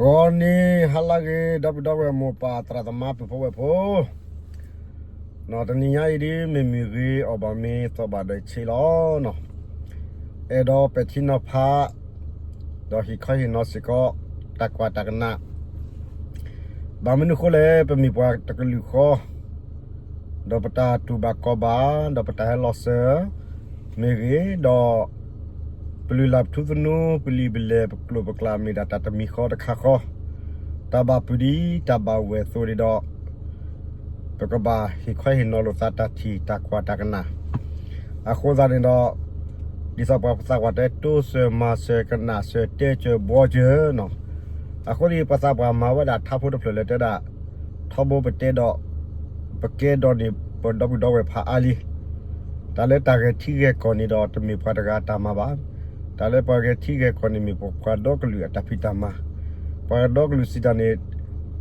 ဂီၤနံၤဟါလၢအဂ့ၤ ဒီပုၢ်ဒီဝဲၢ်မိၢ်ပၢ်သရၣ်သမါပုၢ်ဖိဝဲၢ်ဖိ, တနံၤညါအံၤဒ်မ့ၢ်မုၢ်ဂ့ၤ အီၣ်ဘၣ်မ့ၤသီဘၣ်ဒီးဆံးလီၤ. အဲၣ်ဒိးပဲာ်ထံနီၤဖး ဒီးဟ့ၣ်ခီဟ့ၣ်နီၤစ့ၢ်ကီး တၢ်ကွၢ်တၢ်ကနၣ် ဘၣ်မနုၤအဃိလဲၣ် ပမ့ၢ်ပှၤတကလုာ်ဃီ ဒီးပတၢ်တူၢ်ဘၣ်ခီၣ်ဘၣ် ဒီးပတၢ်ဟဲလီၤစၢၤမ့ၢ်ဂ့ၤ, ဒီးပလုၢ်လၢ်ပထူသနူ ပလံာ်ပလဲၢ် ပကျိာ်ပကျါ မ့ၢ်ဒၣ်တၢ်တမံၤဃီတခါဃီ, တၢ်ဘၣ်ပုၢ်ဒ်တၢ်ဘၣ်ဝဲၢ်အသိးဒီး ပကဘၣ်ဟ့ၣ်ခီဟ့ၣ်နီၤလိာ်သးတၢ်ထံၣ်တၢ်ကွၢ်တၢ်ကနၣ်. အဃိသတးန့ၣ်ဒီး ဒ်သိးပှၤသးပှၢ်တဲ တိစၢၤမၤစၢၤကနၣ်စၢၤတဲစၢၤဘှီစၢၤနီၤ, အဃိန့ၣ် ပှၤသးပှၢ်မၤဝဲဒၣ်ထါဖိတဖျၢၣ်လၢတဲဒၣ် ထီဘိပတဲဒီး ပကဲဒီးန့ၣ် ပဒီပုၢ်ဒီဝဲၢ်ဖးအါလံ. တၢ်လၢတၢ်ဂဲၤထံဂဲၤကီၢ်န့ၣ်ဒီး တမ့ၢ်ပှၤတဂၤအတၢ်မၤဘၣ်. တၢ်လၢပှၤဂဲၤထံဂဲၤကီၢ်န့ၣ် မ့ၢ်ပပှၤဒီကလုာ်အတၢ်ဖံးတၢ်မၤ, ပှၤဒီကလုာ်စံးတၢ်န့ၣ်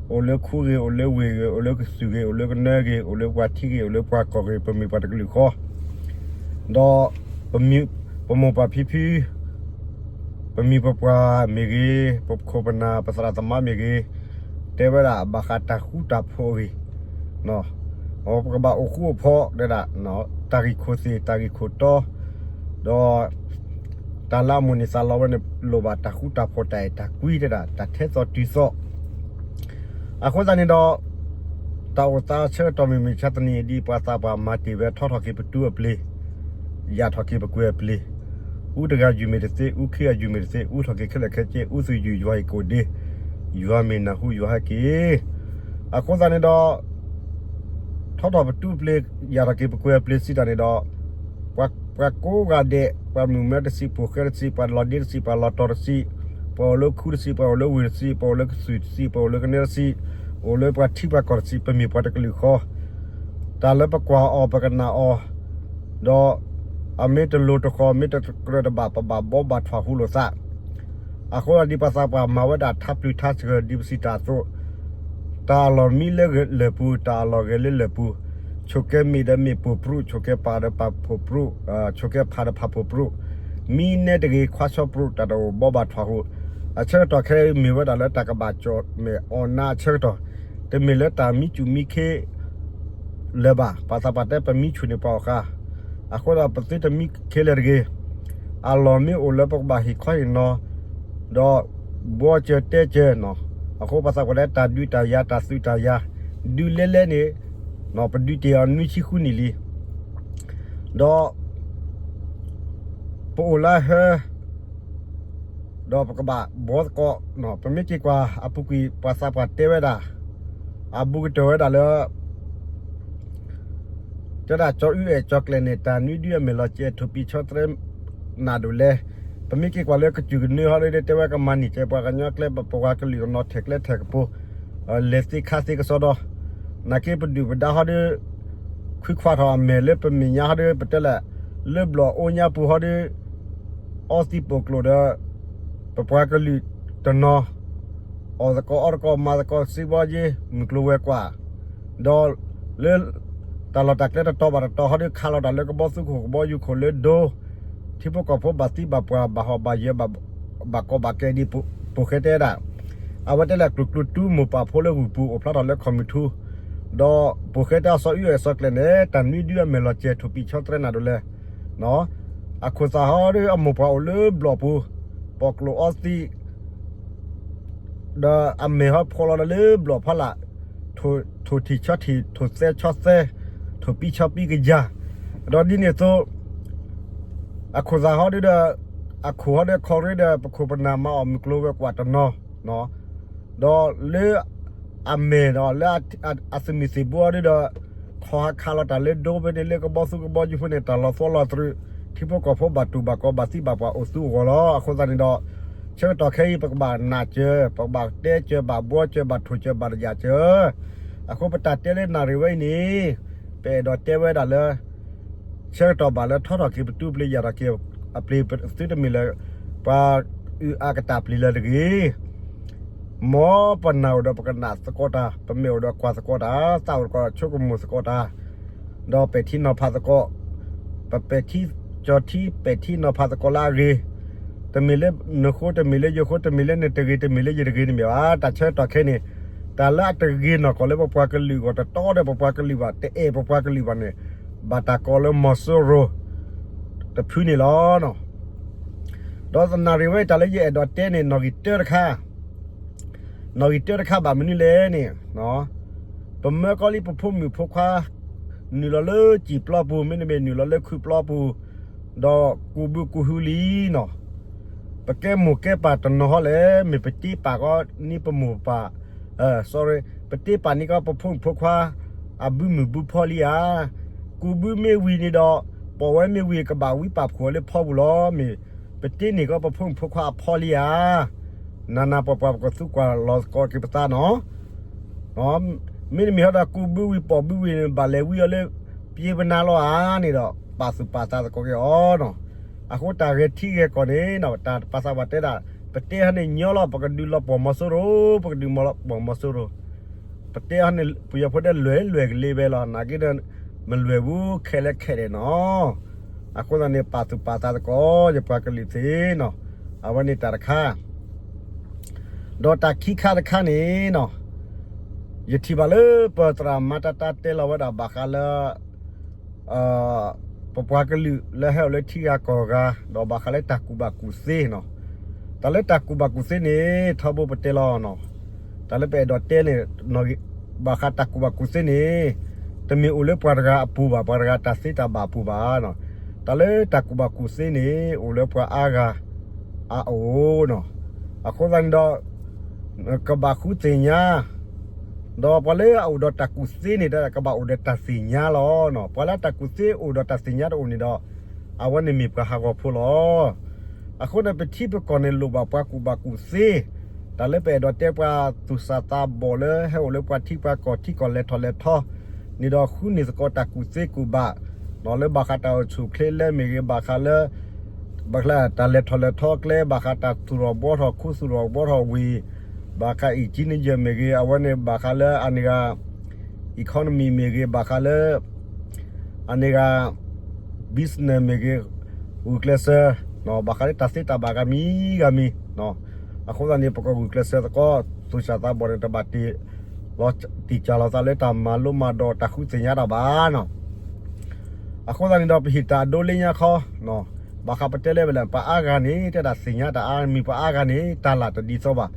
အိၣ်လၢခူဂ့ၤ အိၣ်လၢဝ့ၢ်ဂ့ၤ အိၣ်လၢကသူၣ်ဂ့ၤ အိၣ်လၢကနၢဂ့ၤ အိၣ်လၢပှၤထံဂ့ၤ အိၣ်လၢပှၤကီၢ်ဂ့ၤ ပမ့ၢ်ပှၤတကလုာ်ဃီ ဒီး ပမိၢ်ပၢ်ဖံဖု ပမိၢ်ပပၢ်မ့ၢ်ဂ့ၤ, ပခိၣ်ပနၢ် ပသရၣ်သမါမ့ၢ်ဂ့ၤ, တဲဝဲဒၣ်ဘၣ်ဃးတၢ်ဃူတၢ်ဖိးအဂ့ၢ်, ပကဘၣ်အိၣ်ဃူအိၣ်ဖိး တဲဒၣ် တၢ်ဂံၢ်ခိၣ်သ့ၣ် တၢ်ဂံၢ်ခိၣ်တီ, ဒီး တၢ်လၢအမိၢ်န့ၢ်သးလီဝဲန့ၣ် လိၣ်ဘၣ်တၢ်ဃူတၢ်ဖိး တၢ်အဲၣ်တၢ်ကွံ တဲဒၣ် တၢ်ထဲသိးတုၤသိး အဃိသတးန့ၣ်ဒီး တၢ်အိၣ်သးဆၢကတီၢ်မုၢ်မဆါတနံၤအံၤ ဒ်ပှၤသးပှၢ်မၤတ့ၢ်ဝဲ ထီထီၣ်က့ၤပတူအပျ့ၤ, ယၢ်ထီၣ်က့ၤပကွဲၤအပျ့ၤ, အူတဂၤယုၢ်မ့ၢ်တသ့ အူခံဂၤယုၢ်မ့ၢ်တသ့ အူထီၣ်က့ၤခဲလၢာ်ခဲဆ့ အူသူၣ်ယုၢ်ယွၤအံၤကိးဒ့, ယွၤမ့ၢ်နၢ်ဟူယွၤဟဲက့ၤ အဃိသတးန့ၣ်ဒီး ထီထီၣ်ပတူအပျ့ၤ ယၢ်ထီၣ်က့ၤပကွဲၤအပျ့ၤစံးတၢ်န့ၣ်ဒီး ပှၤကိးဂၤဒဲး ပှၤမုၣ်မဲတဆံး ပိၢ်ဃဲတဆံး ပှၤလီၤဒ့တဆံး ပှၤလီၤတီၤတဆံး, ပှၤအိၣ်လၢခူတဆံး ပှၤအိၣ်လၢဝ့ၢ်တဆံး ပှၤအိၣ်လၢကသူၣ်တဆံး ပှၤအိၣ်လၢကနၢတဆံး, အိၣ်လၢပှၤထံပှၤကီၢ်တဆံး ပမ့ၢ်ပှၤတကလုာ်ဃီ, တၢ်လၢပကွၢ်အီၤပကနၣ်အီၤ, ဒီး အမ့ၢ်တလိၤတဃီၤ မ့ၢ်တကြၢးတဘၣ် ပဘၣ်ဘီဘၣ်ထွဲဟူလိာ်သး, အဃိဒ်ပှၤသးပှၢ်မၤဝဲဒၣ်ထါပျုၤထါစှၤ ဒ်ပစံးတၢ်အသိး, တၢ်အလီၢ်မံလၢလၢၢ်ပူၤ တၢ်အလီၢ်ဂဲၤလၢလၢၢ်ပူၤ, ဆိၣ်ကဲမ့ၢ်ဒီးမ့ၢ်ပိၢ်ပြူး ဆိၣ်ကဲပၢ်ဒီးပၢ်ပိၢ်ပြူး, ဆိၣ်ကဲဖးဒီးဖးပိၢ်ပြူး, မံနဲတဂ့ၤ ခွါဆီပြူး တၢ်တအိၣ်ဘီဘၣ်ထွဲဟူ, အဆၢကတီၢ်ခဲအံၤမ့ၢ်ဝဲဒၣ်လၢတၢ်ကဘၣ်ကၠီၣ်မဲာ်အီၣ်နါအဆၢကတီၢ်, တမ့ၢ်လၢတၢ်မံဆူၣ်မံခ့ လၢၤဘၣ်, ပှၤသးပှၢ်တဲပမံဆူၣ်န့ၣ်ပှၤအီၣ်ဃာ်, အဃိဒီးပသုတမံခ့လၢၤတဂ့ၤ, အလီၢ်မ့ၢ်အိၣ်လၢပကဘၣ်ဟ့ၣ်ခီဟ့ၣ်နီၤ, ဒီးဘှီစၢၤတဲစၢၤနီၤ, အဃိပှၤသးပှၢ်တဲတၢ်ဒုးတၢ်ယၤ တၢ်သုးတၢ်ယၤ, ဒုးလဲလဲန့ၣ်, ပဒုးတ့ၢ်အီၤနွံဆံဃုနံၣ်လံ, ဒီး ပအိၣ်လၢဟၢ ဒီးပကဘၣ်ဘှီသကိး, ပမ့ၢ်က့ၤကွၢ်အပူၤကွံာ် ပှၤသးပှၢ်တဲဝဲဒၣ်, အဘူးကတၢၢ်ဝဲဒၣ်လၢ တဲဒၣ်ကၠီအုအဲၣ်ကၠီကျဲၤန့ၣ် တၢ်နွံဒုအမဲာ်လီၤစဲၤ ထိၣ်ပံၤဆီတြဲ နၢ်ဒိၣ်လဲ, ပမ့ၢ်က့ၤကွၢ်လၢကစၢၢ်ကနၢဟီဒီး တဲဝဲကမၤန့ၢ်ကဲပှၤကညီကျဲ ပပှၤကလုာ်ကနီၤထဲးကျဲထဲးကပူၤ, လဲၤသ့ခါသ့ကစီဒီ, နာ်က့ပဒုၣ်ပဒါဟီဒီး ခွံခွါထီၣ်အမဲာ်လၢပမဲာ်ညါဟီဒီး ပတဲလဲၣ်, လၢဘျီၣ်အိၣ်ညါပူၤဟီဒီး အီသံးပိာ်ကျိာ်ဒီး ပပှၤကလုာ်တနီၤ အီၣ်သကိးအီတကိး မၤသကိးစ့ဘီယ့ မုၢ်ကျိၤဝဲၤကွာ်, ဒီးလၢတၢ်လီၢ်တၢ်ကျဲတတီၤဘၣ်တတီၤဟီဒီး ခးလီၤတၢ်လၢကဘီသူခိၣ်ကဘီယူၤခိၣ်လၢဒိ, ထံဖိကီၢ်ဖိဘၣ်သံဘၣ်ပှၢ် ဘၣ်ဟီၣ်ဘၣ်ယၢၤ ဘၣ်ကီဘၣ်ခဲဒ်ပိာ်ဃဲတဲဒၣ်, အဝဲတဲလၢကျိၤကျိၤတူမိၢ်ပၢ်ဖိလၢဂုၢ်ပူၤ အိၣ်ဖျါထီၣ်လၢခီၣ်မုၢ်ထူ, ဒီးပိာ်ဃဲတဲအစီၤအုအဲၣ်စီၤကျဲၤန့ၣ် တၢ်နွံဒုအမဲာ်လီၤစဲၤ ထိၣ်ပံၤဆီတြဲနၢ်ဒိၣ်လဲ, အခိၣ်သးဟီဒီးအမိၢ်ပှၢ်အိၣ်လၢဘျီၣ်ပူၤ, ပိာ်ကျိာ်အီသံး ဒီးအမဲာ်ဟီဖှီလီၤဒီးလၢဘျီၣ်ဖီလာ်, ထိၣ်ထံၣ်ဆီထံၣ် ထိၣ်သဲဆီသဲ, ထိၣ်ပံဆီပံကယၤ, ဒီးဒ်န့ၣ်အသိး အခိၣ်သးဟီဒီး အခိၣ်ဟီဒီးခီရ့ဒီး ပခိၣ်ပနၢ်မၤအီၣ်မုၢ်ကျိၤဝဲၤကွာ်တနီၤ, ဒီးလၢအမဲာ်ဒီးလၢအသုးမုၢ်သံၣ်ဘိဟီဒီး ခီဟးခးလီၤတၢ်လၢဒိဖဲန့ၣ် လၢကဘီသူကဘီယူၤဖဲန့ၣ် တၢ်လီၤသီလီၤတြူး, ထံဖိကီၢ်ဖိဘၣ်တူၢ်ဘၣ်ကီဘၣ်သံဘၣ်ပှၢ်အိၣ်သူအဂီၢ်လီၤ. အဃိသတးန့ၣ်ဒီး ဆၢကတီၢ်ခဲအံၤ ပကဘၣ်နၢ်စၢၤ ပကဘၣ်တဲစၢၤ ဘၣ်ဘှီစၢၤ ဘၣ်ထိၣ်စၢၤ ဘၣ်တယာ်စၢၤ, အဃိပတၢ်တဲလၢနၣ်ရံၣ်ဝဲအံၤန့ၣ် ပအဲၣ်ဒိးတဲဝဲဒၣ်လၢ ဆၢကတီၢ်ဘၣ်လၢထီထီၣ်က့ၤပတူပျ့ၤ ယၢ်ထီၣ်က့ၤအပျ့ၤ သုတမ့ၢ်လၢ ပှၤအုးအါကတၢ်ပျ့ၤလၢၤတဂ့ၤ. မ်ပနၢ်အိၣ်ဒီးပကနၣ်သကိးတၢ်, ပမဲာ်အိၣ်ဒီးကွၢ်သကိးတၢ်, သးအိၣ်ဒီးဆိကမိၣ်သကိးတၢ်, ဒီးပဲာ်ထံနီၤဖးသကိး, ပပဲာ်ထံကၠီထံ ပဲာ်ထံနီၤဖးသကိးလၢအဂ့ၤ, ပ တမ့ၢ်လၢနဃိ တမ့ၢ်လၢယဃိ တမ့ၢ်လၢနတဂ့ၤ တမ့ၢ်လၢယတဂ့ၤန့ၣ်မ့ၢ်ဘၣ်. တၢ်ဆၢကတီၢ်ခဲအံၤန့ၣ် တၢ်လၢအတဂ့ၤနီၢ်ကီၢ်လၢပပှၤကလုာ်အဂီၢ် တတီဒီးပပှၤကလုာ်ဘၣ် တအဲၣ်ပပှၤကလုာ်ဘၣ်န့ၣ် ဘၣ်တၢ်ကိးလၢမီၤစိရိၤတဖုန့ၣ်လီၤ. ဒီးသနာ်ရံၣ်ဝဲတၢ်လၢယအဲၣ်ဒိးတဲန့ၣ် နီၣ်ဂံၢ်တၢတခါ နီၣ်ဂံၢ်တၢတခါဘၣ်မနုၤလဲၣ်န့ၣ်, ပမၢကီလံပဖိမုၣ်ဖိခွါ နုာ်လီၤလၢစံာ်ပျီပူၤ မ့တမ့ၢ်နုာ်လီၤလၢခုးပျီပူၤ ဒီးကူးဘုကူးဟုလံနီၤ, ပကဲမိၢ်ကဲပၢ်တနီၤဟီလဲၣ် မ့ၢ်ပတ့ပာ်ကီးန့ၢ်ပမိၢ်ပၢ်, sorry, ပတ့ပာ်န့ၢ်ကီးပဖိမုၣ်ဖိခွါ အဘုမုၢ်ဘုဖီလံဧါ, ကူးဘုမ့ၢ်ဝံၤန့ၣ်ဒီး ပိာ်ဝဲမ့ၢ်ဝံၤ ကဘၣ်ဝံပာ်ဖှိၣ်လၢဖီပူၤလီၤ. မ့ၢ်ပတ့န့ၢ်ကီးပဖိမုၣ်ဖိခွါအဖီလံဧါ. နၤနၤပှၤပှၤ ပကသူကွၢ်လီၤသကိးက့ၤပသးနီၤ. မ့တမ့ၢ်ဟီဒီးကူးဘုဝံၤပိာ်ဘုဝံၤန့ၣ် ဘၣ်လဲၤဝံအီၤလၢ ပျ့ပနါလီၤဧါန့ၣ်ဒီး ပာ်သူၣ်ပာ်သးသကိးက့ၤအီၤနီၤ. အဃိတၢ်ဂဲၤထံဂဲၤကီၢ်န့ၣ် တၢ်ပာ်သးပှၤတဲဒၣ် ပတဲဟီန့ၣ်ညီလီၤ ပကဒုးလီၤပှီၢ်မီၤစိရိၤ ပကဒုးလီၤပှီၢ်မီၤစိရိၤ ပတဲဟီန့ၣ် ပယီၤဖိတဲလွဲၢ်လွဲၢ်ကလ့ဘဲလီၤ နာ်က့ဒီး မလွဲၢ်ဘူးခဲလၢာ်ခဲလၢာ်နီၤ. အဃိသတးန့ၣ် ပာ်သူၣ်ပာ်သးသကိး ယပှၤကလုာ်သ့ၣ်နီၤ. အဝဲန့ၣ်တၢ်တခါ ဒီးတၢ်ခံခါတခါန့ၣ်နီၤ, ယထံၣ်ဘၣ်လၢပသရၣ်မါတၢ်တၢ်တဲလီၤဝဲဒၣ်ဘၣ်ဃးလၢ ပပှၤကလုာ်လၢဟဲအိၣ်လၢထံဂၤကီၢ်ဂၤ ဒီးဘၣ်ဃးလၢတၢ်ကူၣ်ဘၣ်ကူၣ်သ့နီၤ. တၢ်လၢတၢ်ကူၣ်ဘၣ်ကူၣ်သ့န့ၣ် ထီဘိပတဲလီၤနီၤ. တၢ်လၢပအဲၣ်ဒိးတဲန့ၣ် ဘၣ်ဃးတၢ်ကူၣ်ဘၣ်ကူၣ်သ့န့ၣ် တမ့ၢ်အိၣ်လၢပှၤတဂၤအပူၤဘၣ် ပှၤတဂၤတၢ်သ့တၢ်ဘၣ်အပူၤဘၣ်နီၤ. တၢ်လၢတၢ်ကူၣ်ဘၣ်ကူၣ်သ့န့ၣ် အိၣ်လၢပှၤအါဂၤအအိၣ်နီၤ. အဃိသတးန့ၣ်ဒီး ကဘၣ်ဃုသ့ၣ်ညါ ဒီးပှၤလၢအအိၣ်ဒီးတၢ်ကူၣ်သ့န့ၣ် ကဘၣ်အိၣ်ဒီးတၢ်သ့ၣ်ညါလီၤ. ပှၤလၢတၢ်ကူၣ်သ့အိၣ်ဒီးတၢ်သ့ၣ်ညါတအိၣ်န့ၣ်ဒီး အဝဲန့ၣ်မ့ၢ်ပှၤဟးဂီၤဖိလီၤ. အဃိန့ၣ် ပထံပကီၢ်န့ၣ်လိၣ်ဘၣ်ပှၤကူၣ်ဘၣ်ကူၣ်သ့, တၢ်လၢပအဲၣ်ဒိးတဲပှၤသူၣ်စၢ်သးဘီၣ်လၢဟဲအိၣ်လၢပှၤထံပှၤကီၢ်ထံကီၢ်လဲၤထီၣ်လဲၤထီ န့ၣ်ဒီးဃုန့ၢ်သကိးတၢ်ကူၣ်သ့ကူၣ်ဘၣ်, လၢဘၣ်ဃးတၢ်အိၣ်ဆူၣ်အိၣ်ချ့လၢမ့ၢ်ဂ့ၤ ဘၣ်ဃးလၢ ဘၣ်ဃးတၢ်လဲၤထီၣ်လဲၤထီကျဲ ဘၣ်ဃးတၢ်သူၣ်ထီၣ်ဘှီထီၣ်ခူသူၣ်ထီၣ်ဘှီထီၣ်ဝ့ၢ်, ဘၣ်ဃး engineer မ့ၢ်ဂ့ၤ အဝဲန့ၣ် ဘၣ်ဃးလၢအန့ၣ်ဂၤ economy မ့ၢ်ဂ့ၤ ဘၣ်ဃးလၢ အန့ၣ်ဂၤ business မ့ၢ်ဂ့ၤ ဂုာ်ကျဲးစၢး ဘၣ်ဃးလၢတၢ်သ့တၢ်ဘၣ်ဂၤမံၤဂၤမံၤ, အဃိသတးန့ၣ် ပကဂုာ်ကျဲးစၢးသကိး သူၣ်စၢ်သးဘီၣ်န့ၣ် တဘၣ်တ့ၢ်လီၤ တ့ၢ်စၢ်လီၤသးလၢတၢ်မၤလိမၤဒိးတၢ်ဃုသ့ၣ်ညါတၢ်ဘၣ်နီၤ. အဃိသတးန့ၣ်ဒီး ပဟ့ၣ်တၢ်အဒိလၢညါခီ, ဘၣ်ဃးပတဲလၢဝဲလၢ ပှၤအါဂၤန့ၣ် တဲဒၣ်သ့ၣ်ညါတၢ်အါမံၤ ပှၤအါဂၤန့ၣ် တၢ်လၢ်တဒ်သိးဘၣ်,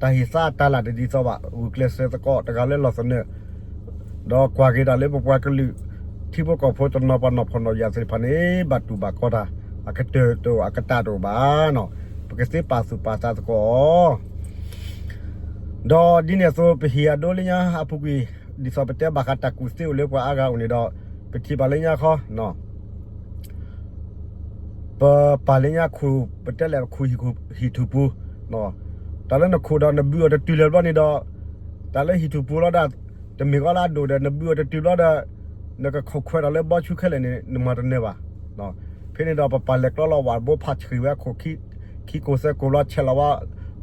တၢ်ဟ့ၣ်သါတၢ်လၢ်တဒ်သိးဘၣ် ဂုာ်ကျဲးစၢးသကိးတဂၤလၢလီၢ်သနၢၣ် ဒီးကွၢ်က့ၤတၢ်လၢပပှၤကလုာ် ထံဖိကီၢ်ဖိတနီၤပှၤနီၢ်ဖှီၣ်နီၢ်ယာ်သ့ၣ်တဖၣ်န့ၣ် ဘၣ်တူၢ်ဘၣ်ကီတၢ် အကတၢၢ်တအိၣ် အကတၢၢ်တအိၣ်ဘၣ်နီၤ, ပကသ့ပာ်သူၣ်ပာ်သးသကိးအီၤ ဒီးဒ်န့ၣ်အသိး ပဟ့ၣ်အဒိလၢညါအပူၤကွံာ် ဒ်သိးပတဲဘၣ်ဃးတၢ်ကူၣ်သ့အိၣ်လၢပှၤအါဂၤအိၣ်န့ၣ်ဒီး ပထံၣ်ဘၣ်လၢညါခီ ပပာ်လၢညါခိၣ် ပတဲလဲၣ်ခိၣ်ဟံၣ်ထူၣ်ပူၤ, တၢ်လၢနခိၣ်ဒီးနဘုးအီၤတတုၤလၢၤဘျီန့ၣ်ဒီး တၢ်လၢဟံၣ်ထူၣ်ပူၤလီၤဒၣ် တမ့ၢ်ကီလၢအဒိၣ်ဒီး နဘုးအီၤတတုၤဘျီဒီး နကခိၣ်ခွဲးဒီးလၢဘီဆူခဲလၢာ်န့ၣ် နမၤတနၢၤဘၣ်. ဖဲန့ၣ်ဒီးပပာ်လဲၤကျီလီၤဝၣ်ဘိဖးဆှံးဝဲအခိၣ် ခံကိၢ်သၢကိၢ်ဘျီဆဲးလီၤဝဲ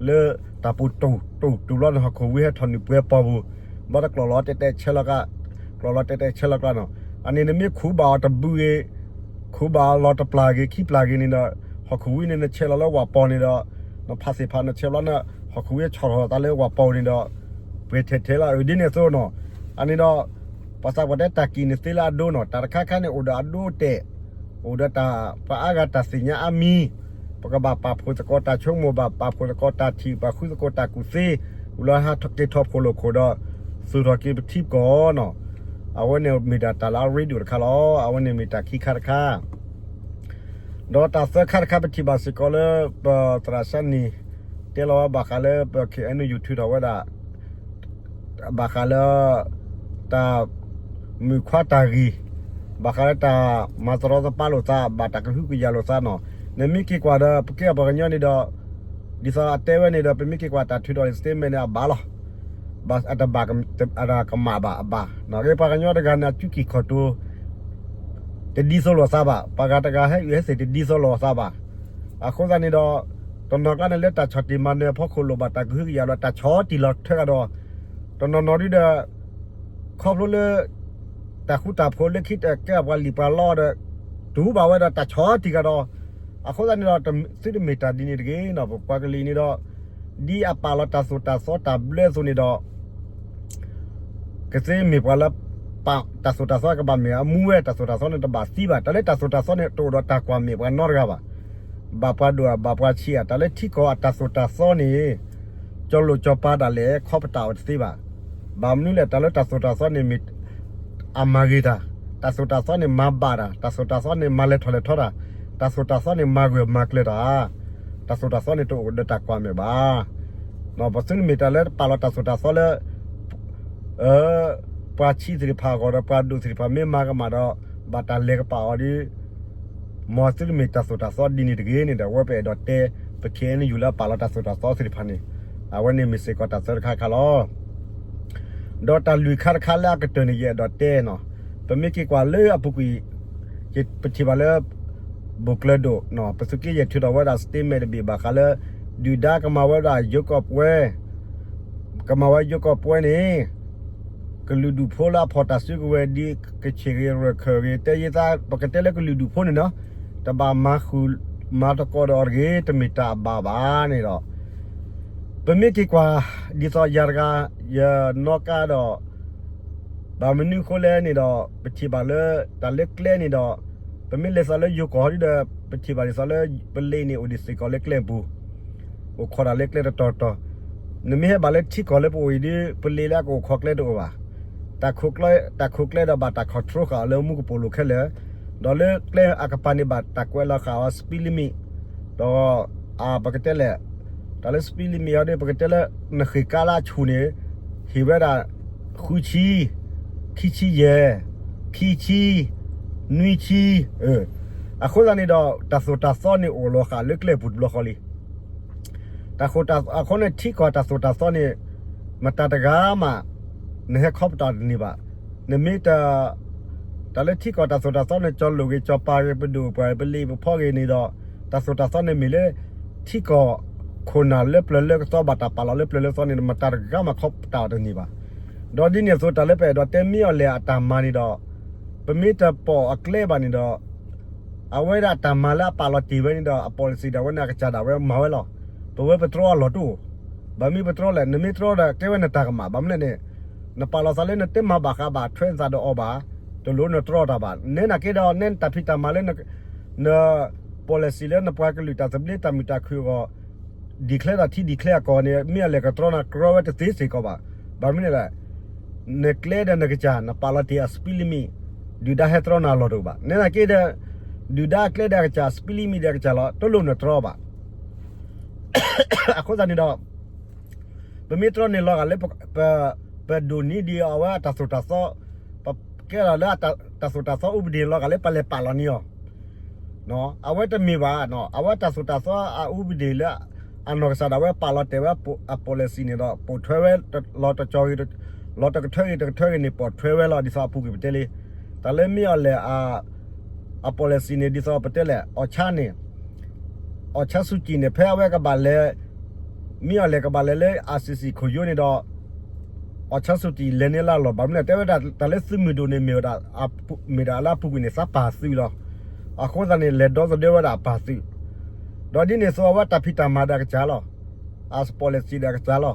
လၢတၢ်ပူၤတူၢ်တူၢ်တူၢ်ဘျီန့ၣ် ဟီၣ်ခိၣ်ဝံဟဲထီၣ်နုာ်ပှဲၤပီၢ်ပူၤ, ဘျီတကျိၤလီၤတဲတဲဆဲးလီၤကျါ, ကျိၤလီၤတဲတဲဆဲးလီၤကျါနီၤ. အန့ၣ်နမ့ၢ်ခူးဘၣ်အီၤတဘုးဂ့ၤ, ခူးဘၣ်အီၤလီၤတပျၢ်ဂ့ၤ ခံပျၢ်ဂ့ၤန့ၣ်ဒီး ဟီၣ်ခိၣ်ဝံန့ၣ်နဆဲးလီၤလၢဝၣ်ပီၢ်န့ၣ်ဒီး နဖးသ့ၣ်ဖးနဆဲးဘျီန့ၣ် ဟီၣ်ခိၣ်ဝံဆီၣ်ထီၣ်သးလၢဝၣ်ပီၢ်န့ၣ်ဒီး ပှဲၤထဲထဲလီၤ အဒ်န့ၣ်အသိးနီၤ. အန့ၣ်ဒီး ပှၤသးပှၢ်တဲတၢ်ကံၣ်န့ၣ်သ့လၢအဒိနီၤ, တၢ်တခါခါန့ၣ်အိၣ်ဒီးအဒိအတဲာ်, အိၣ်ဒီးတၢ်ပှၤအါဂၤတၢ်သ့ၣ်ညါအါမံၤ, ပကဘၣ်ပာ်ဖှိၣ်သကိးတၢ်ဆိကမိၣ်ဘၣ် ပာ်ဖှိၣ်သကိးတၢ်ထံၣ် ပာ်ဃုသကိးတၢ်ကူၣ်သ့, အိၣ်လၢဟးထီၣ်က့ၤထီၣ်ဖိးလိာ်ခိၣ်ဒီး သူၣ်ထီၣ်က့ၤပထံပကီၢ်နီၤ. အဝဲန့ၣ်မ့ၢ်ဒၣ်တၢ်လၢအရ့ဒိၣ်တခါလီၤ. အဝဲန့ၣ်မ့ၢ်တၢ်ခံခါတခါ ဒီးတၢ်သၢခါတခါ ပထံၣ်ဘၣ်စ့ၢ်ကီးလၢ ပသရၣ်စၢနံၤ တဲလီၤဝဲဘၣ်ဃးလၢပ ခ့ၣ်အဲၣ်ယူၣ် ထုးထီၣ်ဝဲဒၣ် ဘၣ်ဃးလၢ တၢ် မုၣ်ခွါတၢ်ဂံၢ် ဘၣ်ဃးလၢတၢ်မၤတရီတပါလိာ်သး ဘၣ်တၢ်ကဟုကယာ်လိာ်သးနီၤ. နမ့ၢ်က့ၤကွၢ်ဒီး ပကဲပှၤကညီန့ၣ်ဒီး ဒ်သိးအတဲဝဲန့ၣ်ဒီး ပမ့ၢ်က့ၤကွၢ်တၢ်ထုးထီၣ် statement န့ၣ် အဘၣ်လီၤ. ဘၣ်အတဘၣ် အတကမၣ်ဘၣ်အဘၣ်နီၤ. ပှၤကညီတဂၤန့ၣ် အစုကံၢ်ခီၣ်တိၤ တဒ်သိးလိာ်သးဘၣ်. ပှၤဂၤတဂၤဟဲအုၣ်ဟဲသ့ၣ်တဒ်သိးလိာ်သးဘၣ်. အဃိသတးန့ၣ်ဒီး တနီၤကျါန့ၣ်လၢတၢ်ဆီၣ်တံၢ်မၤနၢၤအဖီခိၣ်လိၣ်ဘၣ်တၢ်ကဟုကယာ်ဒီး တၢ်ဆီၣ်တံၢ်လီၤထွဲကဒီး တနီၤနီၤဒ်ဒီး ခီဖျိလၢ တၢ်ဃူတၢ်ဖိးလၢခံတကဲပှၤလံၣ်ပှၤလီဒီး တူၢ်ဘၣ်ဝဲဒီးတၢ်ဆီၣ်တံၢ်ကဒီး အဃိသတးန့ၣ်ဒီး သုတမ့ၢ်တၢ်ဒ်န့ၣ်တဂ့ၤနီၤ, ပပှၤကလုာ်န့ၣ်ဒီး ဒ်အပာ်လီၤတၢ်သိၣ်တၢ်သီတၢ်ဘျၢအသိးန့ၣ်ဒီး ကသ့မ့ၢ်ပှၤလၢ ပာ်တၢ်သိၣ်တၢ်သီကဘၣ်မ့ၢ်အမူဝဲ တၢ်သိၣ်တၢ်သီန့ၣ်တဘၣ်သံဘၣ်. တၢ်လၢတၢ်သိၣ်တၢ်သီန့ၣ် တအိၣ်ဒီးတၢ်ကွၢ်မဲာ်ပှၤနီတဂၤဘၣ်. ဘၣ်ပှၤဒိၣ်ဧါ ဘၣ်ပှၤဆံးဧါ, တၢ်လၢထံကီၢ်အတၢ်သိၣ်တၢ်သီန့ၣ် ကၠီလိာ်ကၠီပၤဒၣ်လဲာ် ခီပတာ်အီၤတသ့ဘၣ်. ဘၣ်မနုၤလဲၣ် တၢ်လၢတၢ်သိၣ်တၢ်သီန့ၣ်မ့ၢ် အမၤဂ့ၤတၢ်, တၢ်သိၣ်တၢ်သီန့ၣ်မၤဘၣ်တၢ်, တၢ်သိၣ်တၢ်သီန့ၣ်မၤလဲၤထီၣ်လဲၤထီတၢ်, တၢ်သိၣ်တၢ်သီန့ၣ်မၤဂၢၢ်မၤကျၢၤတၢ်, တၢ်သိၣ်တၢ်သီန့ၣ်တအိၣ်ဒီးတၢ်ကွၢ်မဲာ်ဘၣ်. ပသုတမ့ၢ်တၢ်လၢပာ်လီၤတၢ်သိၣ်တၢ်သီလၢ ပှၤဆံးသ့ၣ်တဖၣ်အဂီၢ်ဒီး ပှၤဒိၣ်သ့ၣ်တဖၣ်မ့ၢ်မၤကမၣ်ဒီး ဘၣ်တၢ်လဲၤကပာ်အီၤဒီး မ်သုတမ့ၢ်တၢ်သိၣ်တၢ်သီဒ်န့ၣ်တဂ့ၤန့ၣ်ဒီး အဝဲပအဲၣ်ဒိးတဲ ပ ခ့ၣ်အဲၣ်ယူၣ် လၢအပာ်လီၤတၢ်သိၣ်တၢ်သီသ့ၣ်တဖၣ်န့ၣ် အဝဲန့ၣ်မ့ၢ်စ့ၢ်ကီးတၢ်သၢတခါခါလီၤ. ဒီးတၢ်လွံၢ်ခါတခါလၢအကတၢၢ်န့ၣ် ယအဲၣ်ဒိးတဲနီၤ, ပမ့ၢ်က့ၤကွၢ်လၢအပူၤကွံာ် ပထံၣ်ဘၣ်လၢ ဘိၣ်ကျၢၤဒိၣ် ပသုးက့ယဲၢ်ထုးထီၣ်ဝဲဒၣ် statement တဘ့ၣ်ဘၣ်ဃးလၢ ဒုၣ်ဒါကမၤဝဲဒၣ်ယိၤကီၢ်ပွဲ ကမၤဝဲယိၤကီၢ်ပွဲန့ၣ် ကလုာ်ဒူၣ်ဖိလၢအဖီၣ်တၢ်စုကဝဲၤဒ်ကချ့ၣ်ဂ့ၤ ရၢၢ်ခၢၣ်ဂ့ၤ တဲယသး ပကတဲလၢကလုာ်ဒူၣ်ဖိန့ၣ်နီၤ တဘၣ်မၤဃုာ်မၤသကိးဒီးအီၤတဂ့ၤ တမ့ၢ်တၢ်အဘၣ်ဘၣ်န့ၣ်ဒီး ပမ့ၢ်က့ၤကွၢ် ဒ်သိးယၤတဂၤ ယနီၣ်ကါဒီး ဘၣ်မနုၤအဃိလဲၣ်န့ၣ်ဒီး ပထံၣ်ဘၣ်လၢ တၢ်လၢကျဲန့ၣ်ဒီး ပမ့ၢ်လဲၤသးလၢယိၤကီၢ်ဒ်ဒီး ပထံၣ်ဘၣ်ဒ်သိးလၢ ပလ့းန့ၣ်အိၣ်ဒံးစ့ၢ်ကီးလၢကျဲပူၤ အိၣ်ခိးတၢ်လၢကျဲတတီၤတီၤ, နမ့ၢ်ဟဲဘၣ်လၢထံကီၢ်လၢပအိၣ်အံၤဒီး ပလ့းလၢအကအိၣ်ခိးကျဲတအိၣ်ဘၣ်. တၢ်ခိးကျဲဒီးဘၣ်တၢ် control ဃာ်အီၤလၢမူကပိာ်လိၤခဲလၢာ်, ဒီးလၢကျဲအကပၤန့ၣ်ဘၣ်တၢ်ကွဲးလီၤဃာ်အီၤ speed limit, ဒီး ပကတဲလဲၣ် တၢ်လၢ speed limit အံၤဒီး ပကတဲလၢ နဃ့ၢ်ကါလၢအဆူၣ်န့ၣ် ဟ့ၣ်ဝဲဒၣ် ဃုဆံ, ခံဆံယဲၢ်, ခံဆံ, နွံဆံ, အဃိသတးန့ၣ်ဒီး တၢ်သိၣ်တၢ်သီန့ၣ်အိၣ်လီၤဃာ်လၢကျဲပူၤတဘျီဃီလံ. တၢ်ဃိ အဃိန့ၣ် ထံကီၢ်တၢ်သိၣ်တၢ်သီန့ၣ် မတၤတဂၤမး နဟဲခီပတာ်တန့ၢ်ဘၣ်. နမ့ၢ် တၢ်လၢထံကီၢ်တၢ်သိၣ်တၢ်သီန့ၣ် ကၠီလိာ်ဂ့ၤ ကၠီပၤဂ့ၤ ပဒိၣ်ပှၢ်ဂ့ၤ ပလ့းပဖီဂ့ၤန့ၣ်ဒီး တၢ်သိၣ်တၢ်သီန့ၣ်မ့ၢ်လၢ ထံကီၢ်ခိၣ်နၢ်လၢပျၢၤလၢကသီ ဘၣ်တၢ်ပာ်လီၤလၢပျၢၤလၢကသီန့ၣ် မတၤတဂၤမးခီပတာ်အီၤတန့ၢ်ဘၣ်. ဒီးဒ်န့ၣ်အသိး တၢ်လၢပအဲၣ်ဒိးတဲမ့ၢ်အီၤလဲၣ်အတၢ်မၤန့ၣ်ဒီး ပမ့ၢ်တပိာ်အကျဲဘၣ်န့ၣ်ဒီး အဝဲဒၣ်တၢ်မၤလၢအပာ်လီၤတ့ၢ်ဝဲန့ၣ်ဒီး အ policy ဒၣ်ဝဲန့ၣ် အကစၢ်ဒၣ်ဝဲမၤဝဲလီၤ. ပဝဲပတြီအလီၢ်တအိၣ်. ဘၣ်မနုၤပတြီလဲၣ် နမ့ၢ်တြီဒီးကဲဝဲနတၢ်ကမၣ် ဘၣ်မနုၤလဲၣ်န့ၣ် နပာ်လီၤသးလၢနတမၤဘၣ်ဃးဘၣ်ထွဲနသးဒီးအီၤဘၣ်, တလိၣ်နတြီတၢ်ဘၣ်. နဲနာ်က့ဒီး နဲနတၢ်ဖံးတၢ်မၤလၢ န policy လၢနပှၤကလုာ်တၢ်သဘျ့တၢ်မုာ်တၢ်ခုၣ်အဂီၢ် declare ဒီးထံ declare အကီၢ်န့ၣ် မ့ၢ်အလဲၤကတြီနၤ ကတြီဝဲတသ့စ့ၢ်ကီးဘၣ်. ဘၣ်မနုၤလဲၣ် နကျဲဒီးနကစၢ် နပာ်လီၤတ့ၢ်အ speed limit ဒုၣ်ဒါဟဲတြီနၤအလီၢ်တအိၣ်ဘၣ်. နဲနာ်က့ဒီး ဒုၣ်ဒါအကျဲဒီးအကစၢ် speed limit ဒီးအကစၢ်လီၤ တလိၣ်နတြီဘၣ်. အဃိသတးန့ၣ်ဒီး ပမ့ၢ်တြီန့ၣ်လီၤဂာ်လၢ ပဒိၣ်န့ၢ်ဒံးအဝဲအတၢ်သိၣ်တၢ်သီ, ပကဲထီၣ်လၢတၢ်သိၣ်တၢ်သီအူပဒ့ၣ်လီၤဂာ်လၢပလဲၤပာ်လီၤန့ၢ်အီၤ အဝဲတမ့ၢ်ဘၣ်, အဝဲတၢ်သိၣ်တၢ်သီအအူပဒ့ၣ်လၢ အနီၢ်ကစၢ်ဒၣ်ဝဲပာ်လီၤတဲာ်ဝဲအ policy န့ၣ်ဒီး ပိာ်ထွဲဝဲ လီၤတကထၢဂ့ၤတကထၢဂ့ၤန့ၣ် ပိာ်ထွဲဝဲလီၤ. ဒ်သိးအပူၤကွံာ်ပတဲလံ တၢ်လၢမ့ၢ်အီၤလဲၣ် အ policy န့ၣ် ဒ်သိးပတဲလဲၣ် အီၣ်ဆါန့ၣ် အီၣ်ဆါစူၣ်ကံၣ်န့ၣ် ဖဲအဝဲကဘၣ်လဲၤ မ့ၢ်အီၤလဲၣ်ကဘၣ်လဲၤလၢ ICC ခိၣ်ယိန့ၣ်ဒီး အီၣ်ဆါစူၣ်ကံၣ်လဲၤန့ၢ်လၢအလီၢ် ဘၣ်မနုၤလဲၣ် တဲဝဲဒၣ်တၢ်လၢသုးမုၢ်ဒိၣ်န့ၣ်မ့ၢ်ဝဲဒၣ် မ့ၢ်ဒၣ်လၢအပူၤကွံာ်န့ၣ် သးပၢ်သုးလီၤ. အဃိသတးန့ၣ် လဲၤဒီသဒၢဝဲဒၣ်အပၢ်သုး ဒီးဒ်န့ၣ်အသိးအဝဲတၢ်ဖံးတၢ်မၤဒီးအကစၢ်လီၤ. အ policy ဒီးအကစၢ်လီၤ.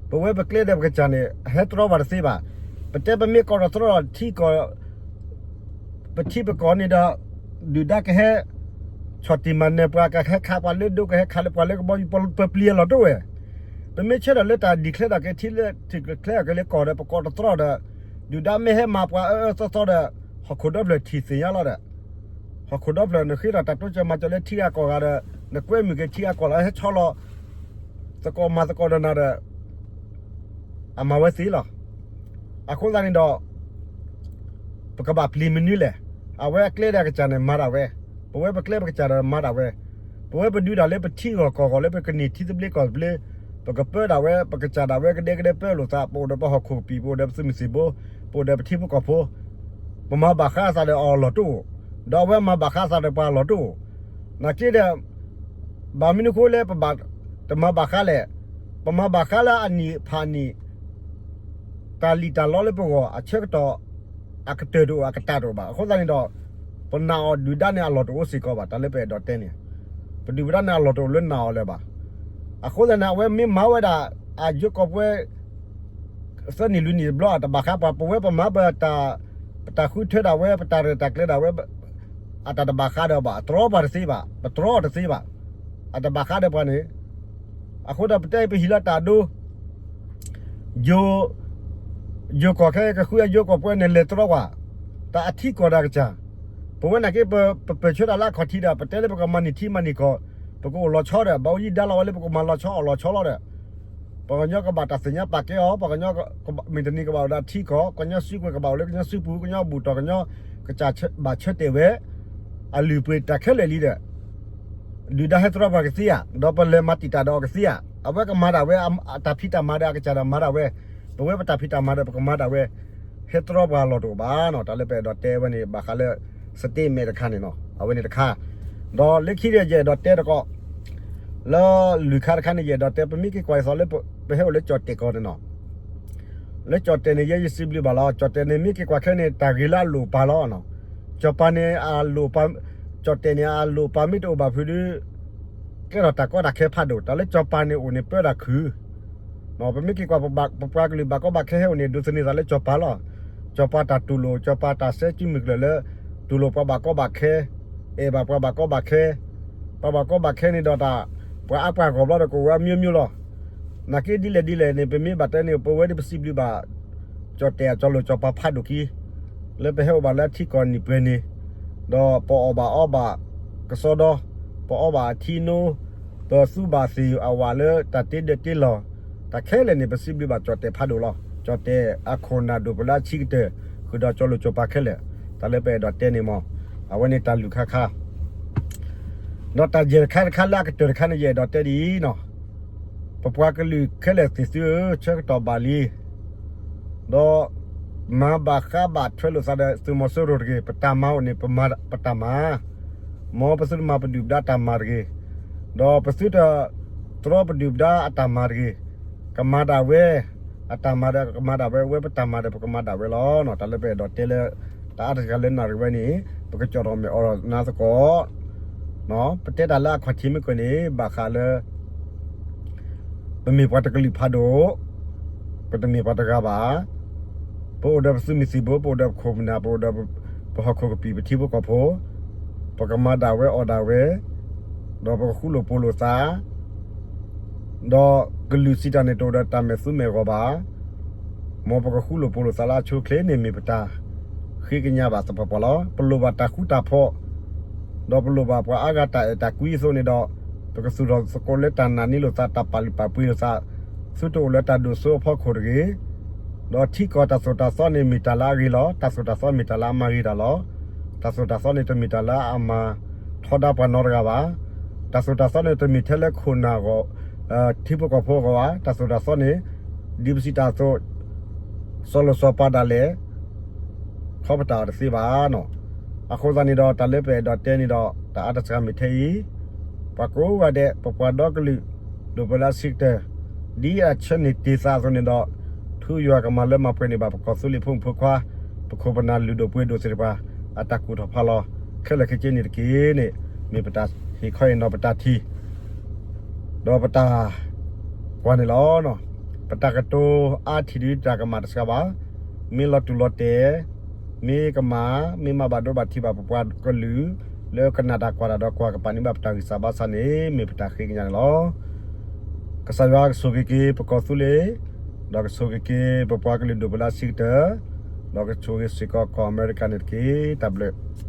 ပဝဲပကျဲဒီးပကစၢ်န့ၣ် ဟဲတြီဘၣ်တသ့ဘၣ်. ပတဲပမ့ၢ်ကိးထီၣ်တြီထီၣ်ထံကီၢ် ပထံပကီၢ်န့ၣ်ဒီး ဒုၣ်ဒါကဟဲ ဆီၣ်တံၢ်မၤနၢၤပှၤ ကဟဲခးပှၤလၢဒိ ကဟဲခးလၢပှၤလၢကဘီယူၤ ပပျံၤအလီၢ်တအိၣ်ဝဲ. ပမ့ၢ်ဆၢထၢၣ်လၢတၢ် declare ဒီးက့ၤထံလၢ ထံကျဲအက့ၤလၢကီၢ်ဒီး ပကိးထီၣ်တြီဒီး ဒုၣ်ဒါမ့ၢ်ဟဲမၤပှၤအၢအၢသီသီဒီး ဟီၣ်ခိၣ်ဒီဖျၢၣ်ထံၣ်သ့ၣ်ညါလီၤဒီး ဟီၣ်ခိၣ်ဒီဖျၢၣ် နဃ့ထီၣ်တၢ်တိစၢၤမၤစၢၤလၢထံဂၤကီၢ်ဂၤဒီး နကွဲမုာ်က့ၤထံဂၤကီၢ်ဂၤလီၤ ဟဲဆီလီၤ သကိးမၤသကိးဒီးနၤဒီး အမၤဝဲသ့လီၤ. အဃိသတးန့ၣ်ဒီး ပကဘၣ်ပျံၤမနုၤလဲၣ်. အဝဲအကျဲဒီးအကစၢ်န့ၣ် မၤဒၣ်ဝဲ, ပဝဲပကျဲပကစၢ်ဒီးမၤဒၣ်ဝဲ, ပဝဲပဒုးဒၣ်လၢပထံဂီၢ်ကီၢ်ဂီၢ်လၢပကန့ၢ်ထံသဘျ့ကီၢ်သဘျ့, ပကပၢဒၣ်ဝဲ ပကစၢ်ဒၣ်ဝဲကဒဲကဒဲပၢလိာ်သး ပအိၣ်ဒီးပဟီၣ်ခိၣ်ကပံာ် ပအိၣ်ဒီးပသုးမုၢ်သံၣ်ဘိ, ပအိၣ်ဒီးပထံဖိကီၢ်ဖိ, ပမၤဘၣ်ဃးအသးဒီးအီၤအလီၢ်တအိၣ်, ဒီးအဝဲမၤဘၣ်ဃးအသးဒီးပှၤအလီၢ်တအိၣ်. နာ်က့ဒီး ဘၣ်မနုၤအဃိလၢပဘၣ်တမၤဘၣ်ဃးလဲၣ်. ပမၤဘၣ်ဃးလၢအနံၣ်ဖးနံၣ် တၢ်လံၣ်တၢ်လီလၢပဂီၢ် အဆၢကတီၢ် အကတၢၢ်တအိၣ် အကတၢၢ်တအိၣ်ဘၣ်. အဃိသတးန့ၣ်ဒီး ပနာ်အီၤဒုၣ်ဒါန့ၣ်အလီၢ်တအိၣ်စ့ၢ်ကီးဘၣ်. တၢ်လၢပအဲၣ်ဒိးတဲန့ၣ် ပဒုၣ်ပဒါန့ၣ်အလီၢ်တအိၣ်လၢနၤအီၤလၢၤဘၣ်. အဃိသတးန့ၣ် အဝဲမ့ၢ်မၤဝဲဒၣ် အယိကီၢ်ပှဲၤ သၢနံၣ်လွံၢ်နံၣ်တဘျီ အတဘၣ်ဃးပှၤ, ပဝဲပမၤပတၢ်, ပတၢ်ဃုထၢဒၣ်ဝဲ ပတၢ်ရဲၣ်တၢ်ကျဲၤဒၣ်ဝဲ အတၢ်တဘၣ်ဃးဒီးဘၣ်, အတြီပှၤတသ့ဘၣ်, ပတြီအီၤတသ့ဘၣ်, အတဘၣ်ဃးဒီးပှၤန့ၣ်. အဃိဒီးပတဲအံၤပဟံၣ်လၢတၢ်ဒိ ယိၤကီၢ်ခဲကဃုအယိကီၢ်ပှဲၤန့ၣ် လဲၤတြီကွၢ် တၢ်အထံကီၢ်ဒီးအကစၢ်. ပဝဲနာ်က့ ပပၢၢ်ဆၢတၢ်လၢအခီၣ်ထံးဒီး ပတဲလၢပကမၤန့ၢ်ထံမၤန့ၢ်ကီၢ်, ပကအိၣ်လီၤဆီဒီး ဘၣ်အိၣ်ယံၤဒါလီၤဝဲလၢပကမၤလီၤဆီအီၣ်လီၤဆီလီၤဒီး ပှၤကညီကဘၣ်တၢ်သ့ၣ်ညါပာ်ကဲအီၤ, ပှၤကညီမ့ၢ်တနံၤကဘၣ်အိၣ်ဒီးထံကီၢ်, ကညီစုကဝဲၤကဘၣ်အိၣ်လၢကညီစုပူၤ, ကညီဘူၣ်တီၢ်ကညီ ကစၢ်ဘၣ်ဆၢတဲာ်ဝဲ အလုၢ်အပှ့ၤတၢ်ခဲလၢာ်လံဒီး ဒုၣ်ဒါဟဲတြီပှၤကသ့ဧါ, ဒီးပလဲၤမၤတံာ်တာ်ဒီးအီၤကသ့ဧါ. အဝဲကမၤဒၣ်ဝဲ အတၢ်ဖံးတၢ်မၤဒီးအကစၢ်ဒီးမၤဒၣ်ဝဲ, ပဝဲပတၢ်ဖံးတၢ်မၤဒီးပကမၤဒၣ်ဝဲ, ဟဲတြီပှၤလီၢ်တအိၣ်ဘၣ်နီၤ. တၢ်လၢပအဲၣ်ဒိးတဲဝဲန့ၣ် ဘၣ်ဃးလၢ statement တခါန့ၣ်နီၤ, အဝဲန့ၣ်တခါ. ဒီးလၢခံဒီးယအဲၣ်ဒိးတဲတခီ လၢလွံၢ်ခါတခါန့ၣ် ယအဲၣ်ဒိးတဲ ပမ့ၢ်က့ၤကွၢ်အသီလၢ ပဟဲအိၣ်လၢကၠီၣ်တဲၣ်ကီၢ်န့ၣ်နီၤ. လၢကၠီၣ်တဲၣ်န့ၣ် ယဲယစံးဘျုးဘၣ်လီၤ. ကၠီၣ်တဲၣ်န့ၣ် မ့ၢ်က့ၤကွၢ်ခဲန့ၣ် တၢ်ဂ့ၤလၢအလိၣ်ပာ်လီၤ. ကၠီၣ်ပၤန့ၣ် အလိၣ်ပာ်, ကၠီၣ်တဲၣ်န့ၣ် အလိၣ်ပာ်မ့ၢ်တအိၣ်ဘၣ်ဖုးဒီး ကဲထီၣ်တၢ်ကီတၢ်ခဲဖးဒိၣ်. တၢ်လၢကၠီၣ်ပၤန့ၣ်အိၣ်န့ၣ် ပၢတၢ်ခုၣ် ပမ့ၢ်က့ၤကွၢ် ပပှၤကလုာ်ဘၣ်ကီဘၣ်ခဲဟဲအိၣ်န့ၣ် ဒိးသန့ၤသးလၢကၠီၣ်ပၤလီၤ. ကၠီၣ်ပၤတၢ်တူၢ်လိာ်, ကၠီၣ်ပၤတၢ်စဲစုမုၢ်ကျၢၢ်လၢ တူၢ်လိာ်ပှၤဘၣ်ကီဘၣ်ခဲ, အဲၣ်ဘၣ်ပှၤဘၣ်ကီဘၣ်ခဲ, ပှၤဘၣ်ကီဘၣ်ခဲန့ၣ်ဒီးတၢ်, ပှၤအါပှၤဂီၢ်ဘျီဒီးကအိၣ်ဝဲအမျိုးမျိုးလီၤ. နာ်က့ဒ်လဲၣ်ဒ်လဲၣ်န့ၣ် ပမ့ၢ်ဘၣ်တဲန့ၣ် ပဝဲဒၣ်ပစံးဘျုးဘၣ် ကၠီၣ်တဲၣ်အကၠီလိာ်ကၠီၣ်ပၤဖးဒိၣ်ခံ လၢပဟဲအိၣ်ဘၣ်လၢအထံကီၢ်နံၣ်ပှဲၤန့ၣ်, ဒီးပအီၣ်ဘၣ်အီဘၣ်ကစီဒီ, ပအီဘၣ်အထံနိ, ပသူဘၣ်သ့ၣ်အဝးလၢတၢ်တ့ဒၢတ့လီၤ, တၢ်ခဲလၢာ်န့ၣ် ပစံးဘျုးဘၣ်ကၠီၣ်တဲၣ်ဖးဒိၣ်လီၤ. ကၠီၣ်တဲၣ်အခိၣ်နၢ်ဒိၣ်ပလၢအဆံးကတၢၢ် ဃုာ်ဒီးကၠီလိာ်ကၠီၣ်ပၤခဲလၢာ်, တၢ်လၢပအဲၣ်ဒိးတဲန့ၣ်မ့ၢ်, အဝဲန့ၣ်တၢ်လုၢ်ခါခါ ဒီးတၢ်ယဲၢ်တခါတခါလၢအကတၢၢ်တခါန့ၣ် ယအဲၣ်ဒိးတဲဒ်အံၤနီၤ, ပပှၤကလုာ်ခဲလၢာ်သ့ၣ်သုဧၢ, ဆၢကတီၢ်ဘၣ်လံ, ဒီးမၤဘၣ်ဃးဘၣ်ထွဲလိာ်သးဒီး သုးမီၤစိရိၤတဂ့ၤ, ပတၢ်မၤအိၣ်န့ၣ် ပမၤပတၢ်မၤ, မ်ပသုတမၤပဒုၣ်ပဒါတၢ်မၤတဂ့ၤ, ဒီးပသုတတြီပဒုၣ်ပဒါအတၢ်မၤတဂ့ၤ, ကမၤဒၣ်ဝဲအတၢ်မၤဒီးကမၤဒၣ်ဝဲ, ဝဲပတၢ်မၤဒီးပကမၤဒၣ်ဝဲလီၤ. တၢ်လၢပအဲၣ်ဒိးတဲလၢ တၢ်အါတက့ၢ်လၢနၣ်ရံၣ်ဝဲန့ၣ် ပကကၠီၣ်ထီၣ်မ့ၢ်အီၤဒီးနၤသကိး ပတဲတၢ်လၢအခီၣ်ထံးမ့ၢ်ကွဲးန့ၣ် ဘၣ်ဃးလၢ ပမ့ၢ်ပှၤတကလုာ်ဖးဒိၣ်, ပတမ့ၢ်ပှၤတဂၤဘၣ်. ပအိၣ်ဒီးပသုးမုၢ်သံၣ်ဘိ, ပအိၣ်ဒီးပခိၣ်ပနၢ်, ပအိၣ်ဒီးပဟီၣ်ခိၣ်ကပံာ် ပထံဖိကီၢ်ဖိ, ပကမၤဒၣ်ဝဲအီၣ်ဒၣ်ဝဲ, ဒီးပကဃူလိာ်ဖိးလိာ်သး ဒီးကလုာ်စံးတၢ်န့ၣ်တအိၣ်ဒီးတၢ်မဲာ်သူမဲာ်ဂီၤဘၣ်. မ်ပကဃူလိာ်ဖိးလိာ်သးလၢအဆိအချ့န့ၣ်မ့ၢ်ပတၢ်ဃ့ကညးဘၣ်သပှၢ်ပှၢ်လီၤ. ပလိၣ်ဘၣ်တၢ်ဃူတၢ်ဖိး, ဒီးပလိၣ်ဘၣ်ပှၤအါဂၤတၢ်အဲၣ်တၢ်ကွံအသိးန့ၣ်ဒီး, ပကသူၣ်ထီၣ်သကိးလၢတၢ်နာ်န့ၢ်လိာ်သး တၢ်ပာ်လုၢ်ပာ်ပှ့ၤလိာ်သး, သုတအိၣ်လၢတၢ်ဒိၣ်စိအဖီခိၣ်တဂ့ၤ. ဒီးထံကီၢ်တၢ်သိၣ်တၢ်သီန့ၣ်မ့ၢ်တၢ်လၢအဂ့ၤလီၤ. တၢ်သိၣ်တၢ်သီမ့ၢ်တၢ်လၢအမၤဂ့ၤတၢ်လီၤ. တၢ်သိၣ်တၢ်သီန့ၣ်တမ့ၢ်တၢ်လၢအမၤထီဒါပှၤနီတဂၤဘၣ်. တၢ်သိၣ်တၢ်သီန့ၣ်တမ့ၢ်ထဲလၢခိၣ်နၢ်အဂီၢ်, ထံဖိကီၢ်ဖိအဂီၢ်ဘၣ်. တၢ်သိၣ်တၢ်သီန့ၣ် ဒ်ပစံးတၢ်အသိး စီၤလိၤစီၤပၤဒၣ်လဲာ် ထီပတၢ်အီၤတသ့ဘၣ်နီၤ. အဃိသတးန့ၣ်ဒီး တၢ်လၢပအဲၣ်ဒိးတဲန့ၣ်ဒီး တၢ်အါတစှၤမ့ၢ်ထဲအံၤ, ပှၤကိးဂၤဒဲး ပပှၤဒီကလုာ် ဒိၣ်ပှဲၤလၢအဆံးကတၢၢ်, ဒ်အဆၢန့ၢ်တ့ၢ်သးအသိးန့ၣ်ဒီး ထူယွၤကမၤလၢမၤပှဲၤန့ၢ်ဘၣ် ပကီၢ်သူလ့ၤဖိမုၣ်ဖိခွါ, ပခိၣ်ပနၢ်လုၢ်ဒိၣ်ပှ့ၤဒိၣ်သ့ၣ်တဖၣ် အတၢ်ကူၣ်ထီၣ်ဖးလီၤ ခဲလၢာ်ခဲဆ့န့ၣ်တက့ၢ်န့ၣ် မ့ၢ်ပတၢ်ဟ့ၣ်ခီအံၤနီၤ ပတၢ်ထံၣ် ဒီးပတၢ်ကွၢ်န့ၣ်လီၤ. ပတၢ်ကတိၤအါထံၣ်ဒုးတၢ်ကမၣ်တစှၤဘၣ်, မ့ၢ်လီၤတူၢ်လီၤတဲာ်, မ့ၢ်ကမၣ်, မ့ၢ်မၤဘၣ်ဒိဘၣ်ထံးဘၣ်ပပှၤကလုာ် လၢကနၣ်တၢ်ကွၢ်တၢ်ဒီး ကွၢ်ကပာ်န့ၢ်ဘၣ်ပတၢ်ဂံၢ်စၢ်ဘါစၢ်န့ၣ် မ့ၢ်ပတၢ်ဃ့ကညးန့ၣ်လီၤ. ကစၢ်ယွၤကဆိၣ်ဂ့ၤက့ၤပကီၢ်သူလ့ၤ, ဒီးကဆိၣ်ဂ့ၤက့ၤပပှၤကလုာ်ဒိၣ်ပှဲၤလၢအဆံးကတၢၢ်, ဒီးကဆိၣ်ဂ့ၤစ့ၢ်ကီးကီၢ်အမဲရကၤန့ၣ်တက့ၢ်. တၢ်ဘျုး